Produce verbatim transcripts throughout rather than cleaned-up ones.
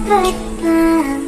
Pagkawalan.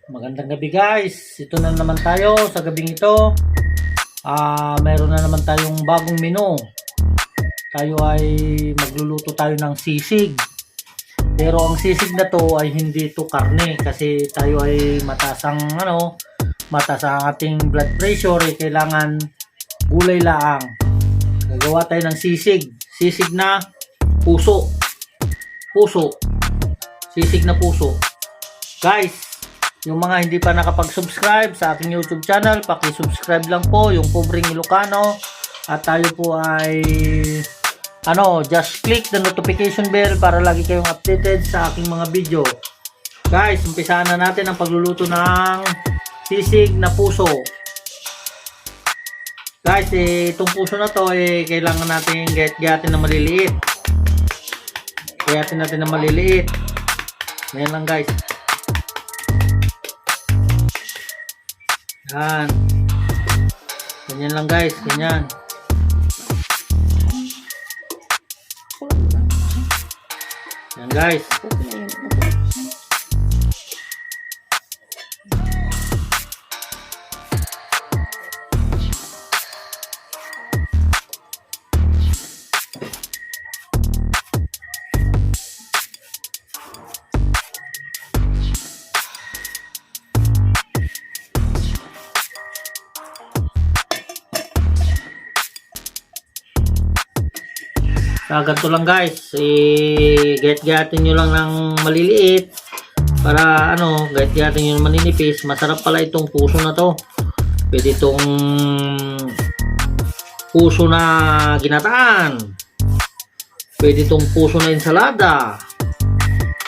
Magandang gabi, guys. Ito na naman tayo sa gabing ito. Ah, meron na naman tayong bagong menu. Tayo ay magluluto tayo ng sisig. Pero ang sisig na to ay hindi to karne kasi tayo ay mataas ang, ano, mataas ang ating blood pressure, eh, kailangan gulay laang. Gagawa tayo ng sisig. Sisig na puso. Puso. Sisig na puso. Guys, yung mga hindi pa nakapag-subscribe sa aking YouTube channel, paki-subscribe lang po, yung Pobreng Ilocano. At tayo po ay, ano, just click the notification bell para lagi kayong updated sa aking mga video. Guys, umpisahan na natin ang pagluluto ng sisig na puso. Guys, eh, itong puso na to, eh, kailangan natin gayat-gayatin na maliliit. Gayatin natin na maliliit. Ayan lang, guys. Yan. Ganyan lang, guys. Ganyan. Yan, guys. Sa ganito lang, guys, i-gayat-gayatin nyo lang ng maliliit para, ano, gayat-gayatin nyo ng maninipis. Masarap pala itong puso na to. Pwede itong puso na ginataan. Pwede itong puso na ensalada.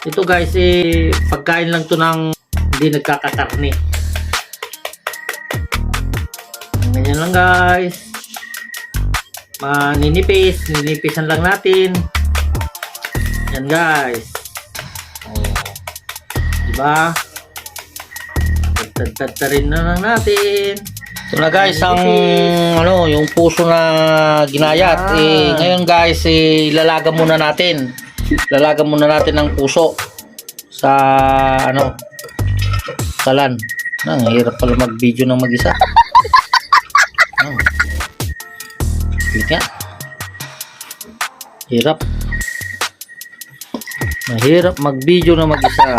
Ito, guys, eh, pagkain lang to ng hindi nagkakakarne. Ganyan lang, guys. Maninipis, ninipisan lang natin. Yan, guys. Oh. Diba? Tadtad-tadtarin na lang natin. Ito na, guys, ang, ano, yung puso na ginayat. Yan. Eh, ngayon, guys, eh, ilalaga muna natin. Lalaga muna natin ang puso sa, ano, kalan. Ang hirap pala mag-video ng mag-isa. Ah. Yun nga. Hirap. Mahirap mag-video na mag-isa.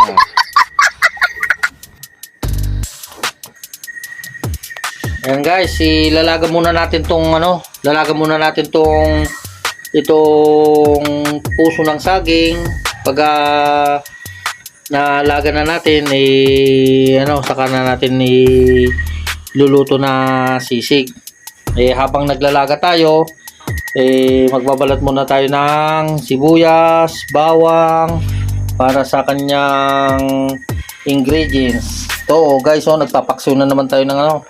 Ayan, guys, ilalaga muna natin tong, ano, lalaga muna natin tong, itong puso ng saging. Pag, ah, nalaga na natin, eh, ano, saka na natin iluluto na sisig. Eh, habang naglalaga tayo, eh, magbabalat muna tayo ng sibuyas, bawang, para sa kanyang ingredients. Ito, oh, guys, oh, nagpapaksiw na naman tayo ng, ano,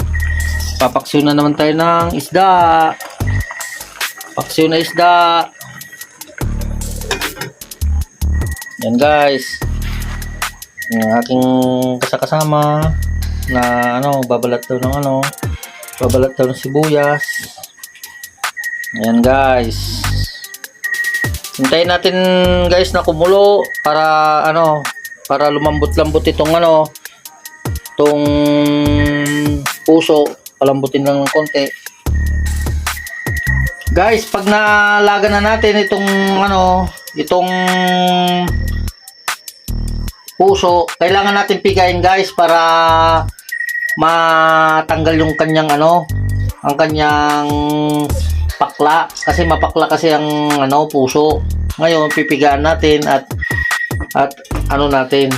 papaksiw na naman tayo ng isda. Paksiw na isda. Yan, guys. Yung aking kasakasama na, ano, babalat daw ng, ano, babalat daw ng sibuyas. Ayan, guys. Hintayin natin, guys, na kumulo para, ano, para lumambot-lambot itong, ano, itong puso. Palambutin lang ng konti. Guys, pag nalaga na natin itong, ano, itong puso, kailangan natin pigain, guys, para matanggal yung kanyang, ano, ang kanyang pakla, kasi mapakla kasi ang, ano, puso. Ngayon, pipigaan natin at, at ano natin,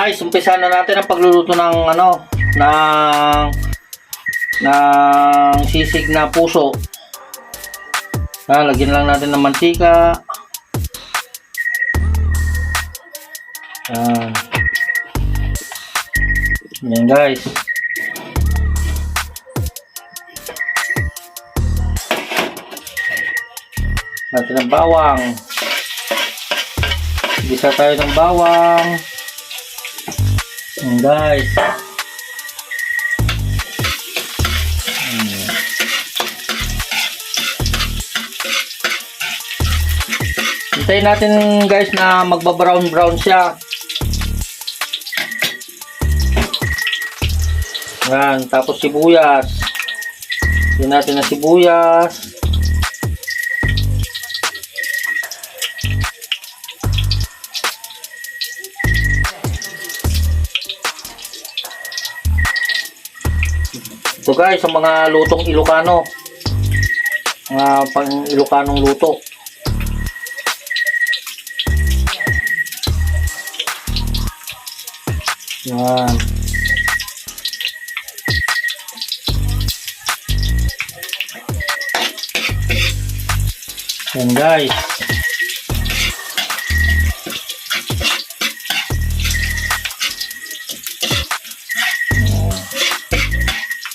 Guys, umpisa na natin ang pagluluto ng ano, ng, ng sisig na puso. Ah, lagyan lang natin ng mantika. Yan. Yan, guys. Natin ang bawang. Gisa tayo ng bawang. Yan, guys. Hmm. Hintayin natin, guys, na magba-brown-brown siya. Yan, tapos sibuyas. Lagyan natin ng sibuyas. Ito, guys, ang mga lutong Ilocano. Mga pang Ilocanong luto. Yan. Yan, guys.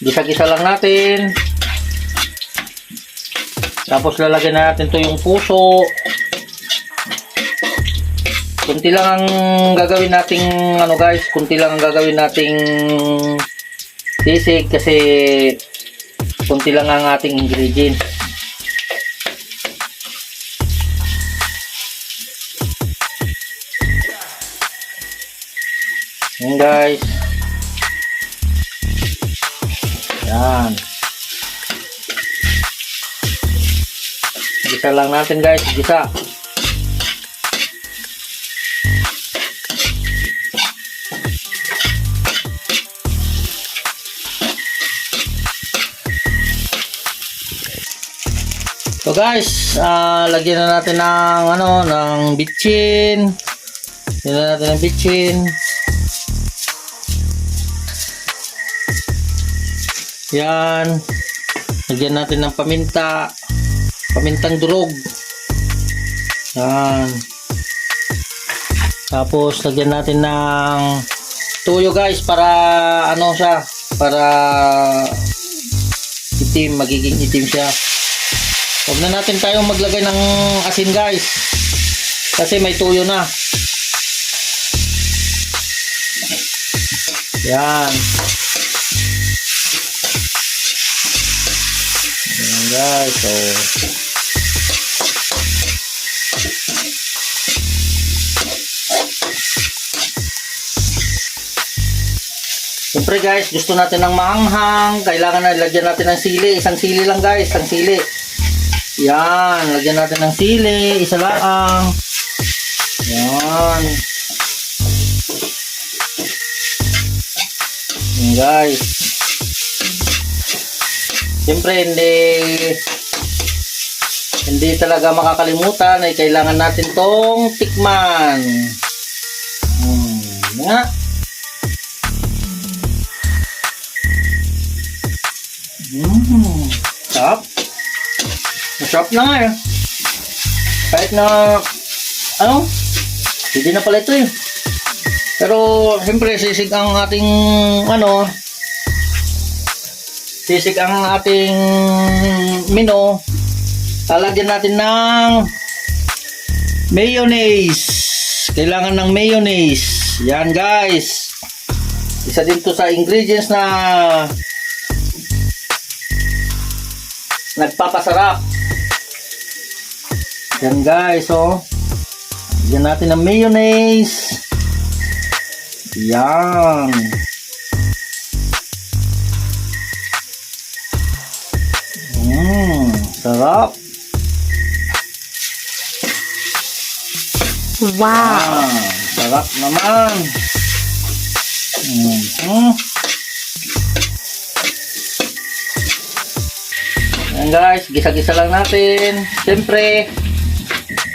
Gisa-gisa lang natin. Tapos lalagyan natin to yung puso. Kunti lang ang gagawin nating ano, guys, kunti lang ang gagawin nating sisig kasi kunti lang ang ating ingredients. Yan, guys. Yan. Gisa lang natin, guys. Gisa. So guys, ah, lagyan na natin ng ano, ng bitsin. Lagyan na natin ng bitsin. Yan. Lagyan natin ng paminta. Pamintang durog. Yan. Tapos lagyan natin ng toyo, guys, para ano siya, para itim, magiging itim siya. Huwag na natin tayong maglagay ng asin, guys. Kasi may toyo na. Yan. Yan, guys. So, siyempre, guys, gusto natin ng maanghang. Kailangan na lagyan natin ng sili. Isang sili lang, guys. Isang sili. Yan. Lagyan natin ng sili. Isa lang. Yan. Yan, guys. Siyempre, hindi, hindi talaga makakalimutan ay kailangan natin tong tikman. Hmm, nga. Mm, sarap. Masarap na nga eh. Kahit na, ano, hindi na pala ito eh. Pero, siyempre, sisig ang ating, ano, sisig ang ating menu. Lalagyan natin ng mayonnaise. Kailangan ng mayonnaise. Yan, guys. Isa din to sa ingredients na nagpapasarap. Yan, guys, oh. Lagyan natin ng mayonnaise. Yan. Mm, sarap. Wow. Ah, sarap naman. Mhm. Ayan, guys, gisa-gisa lang natin. Siyempre,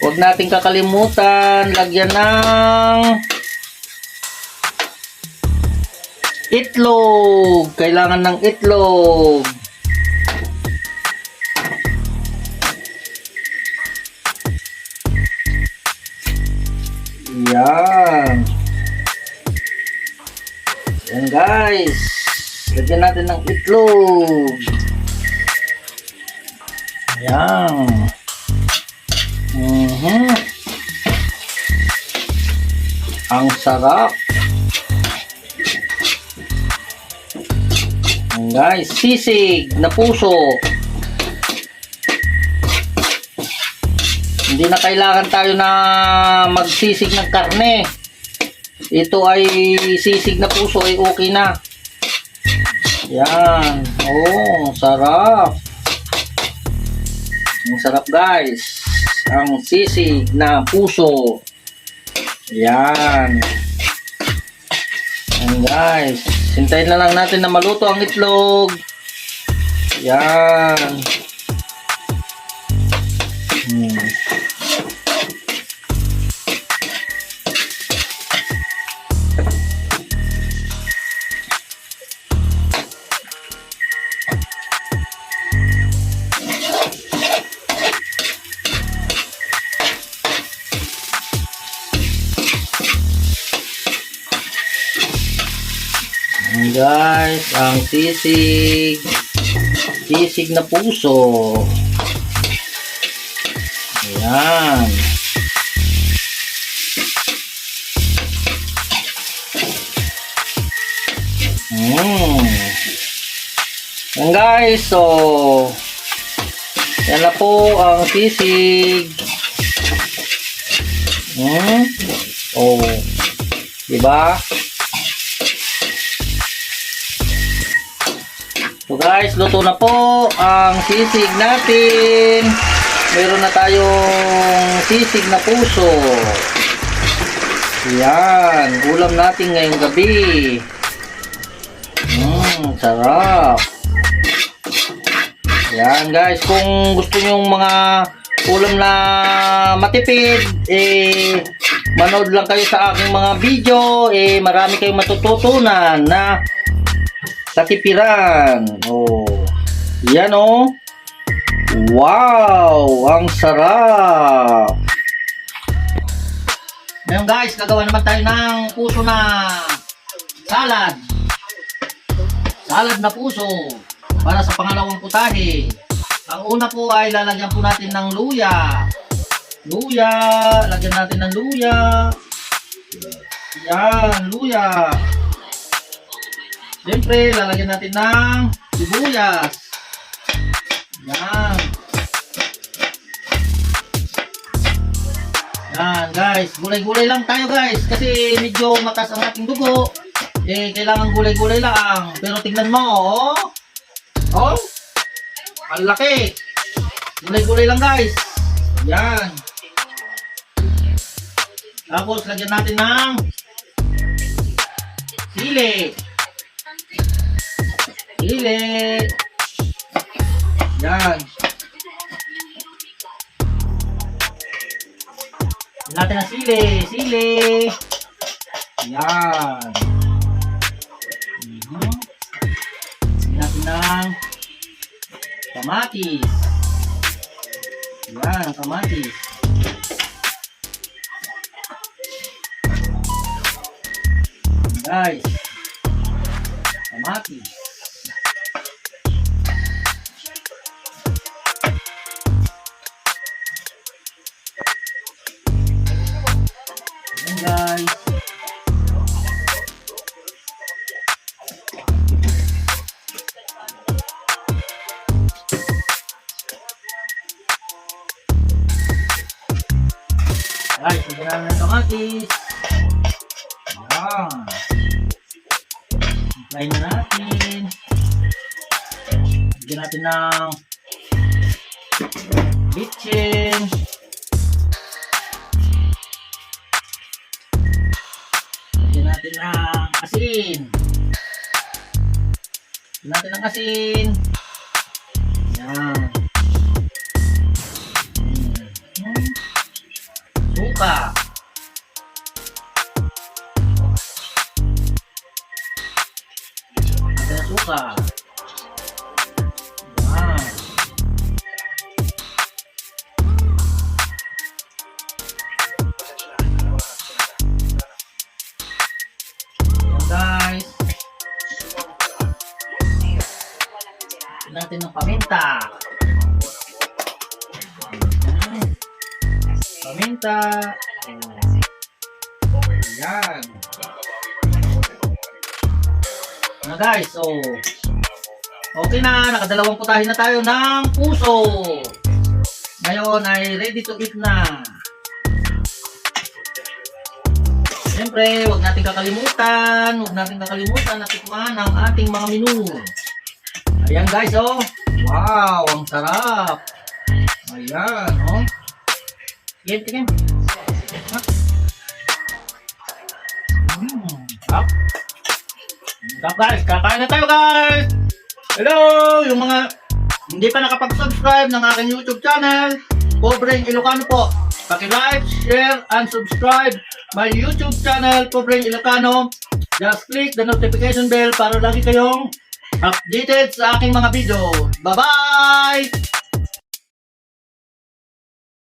huwag natin kakalimutan, lagyan ng Itlog! Kailangan ng itlog. Yan. Yan, guys. Lagyan natin ng itlog. Yan. Mhm. Ang sarap. Yan, guys, sisig na puso. Hindi na kailangan tayo na magsisig ng karne. Ito ay sisig na puso ay okay na. Yan. Oh, sarap. Ang sarap, guys. Ang sisig na puso. Yan. Yan, guys. Hintayin na lang natin na maluto ang itlog. Yan. Hmm. Ayan, guys, ang sisig. Sisig na puso. Ayan. Mm. Ayan, guys, so, yan na po ang sisig. Hmm? Oh. Diba? So guys, luto na po ang sisig natin. Meron na tayong sisig na puso. Yan, ulam natin ngayong gabi. Mm, sarap. Yan guys, kung gusto nyo yung mga ulam na matipid, eh, manood lang kayo sa aking mga video, eh, marami kayong matututunan na katipiran. Oh, yan oh. Wow, ang sarap. Ngayon guys, gagawa naman tayo ng puso na salad. Salad na puso para sa pangalawang putahe. Ang una po ay lalagyan po natin ng luya. Luya, lagyan natin ng luya. Yan, luya. Siyempre, lalagyan natin ng sibuyas. Yan. Yan, guys. Gulay-gulay lang tayo, guys. Kasi medyo mataas ang ating dugo. Eh, kailangan gulay-gulay lang. Pero tingnan mo, oh. Oh. Ang laki. Gulay-gulay lang, guys. Yan. Tapos, lagyan natin ng sili. Sili. Yan. Lagyan natin ng sili. Sili. Yan. Mhm. Lagyan natin ng kamatis. Yan, kamatis. Guys, kamatis. Ayan, guys. Guys, lagyan natin ng kamatis. Ayan. Fry na natin. Lagyan natin ng bitsin. Lagyan natin ng asin. Lagyan natin ng asin. Yan. Hmm. Suka. Ng paminta. Paminta. Ayan. Na guys, so okay na, nakadalawang putahe na tayo ng puso. Ngayon ay ready to eat na. Siyempre, huwag natin kakalimutan, huwag natin kakalimutan na tikman ang ating mga menu. Ayan guys, oh. Wow, ang sarap. Ayan, oh. Tikim, tikim. Mm, sarap. Sarap guys, kakain na tayo guys. Hello, yung mga hindi pa nakapag-subscribe ng aking YouTube channel, Pobreng Ilocano po. Paki-like, share, and subscribe my YouTube channel, Pobreng Ilocano. Just click the notification bell para lagi kayong updated sa aking mga video. Bye-bye!